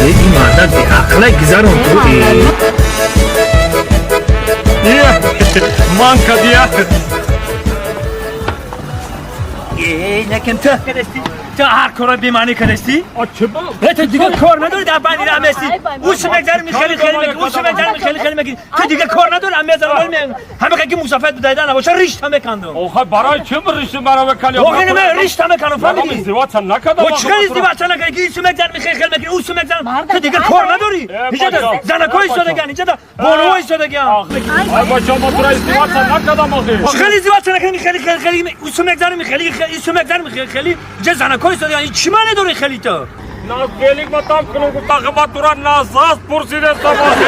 Ин мардак беақла гузарон ту. Ман кадия. Накем ту кадасти? Ту ҳар кора бемаънӣ кадасти? Ту дигар кор надорӣ, дар банди рамести. Ӯ мегзарми хеле хеле меги, ӯ мегзарми хеле хеле меги. Ту дигар кор надорӣ, ам мезанам. Ҳама ки мусаффат будайда набоша, ришта мекандам. Охай, барои чӣ ришти маро мекани? Охи, не, ришта меканам, фаҳмидӣ? Издивоҷ накардам. О, чӣ хел издивоҷ накардӣ? Ки ису мегзарми хеле хеле меги, ӯ мегзарм. Ту дигар кор надорӣ. Иҷа занакҳо истодаган, иҷа бонуҳо истодаган. Ай бача, ма тура издивоҷ накардам охи. Чӣ хел издивоҷ накардӣ? Хеле хеле хеле ӯ мегзарми хеле хеле, ису мегзарми хеле хеле. Иҷа занакҳо истодаган. Чӣ маъне дорӣ хеле ту? На велик ма там кунам, гуфта, ма тура назаз пурсидестам охи.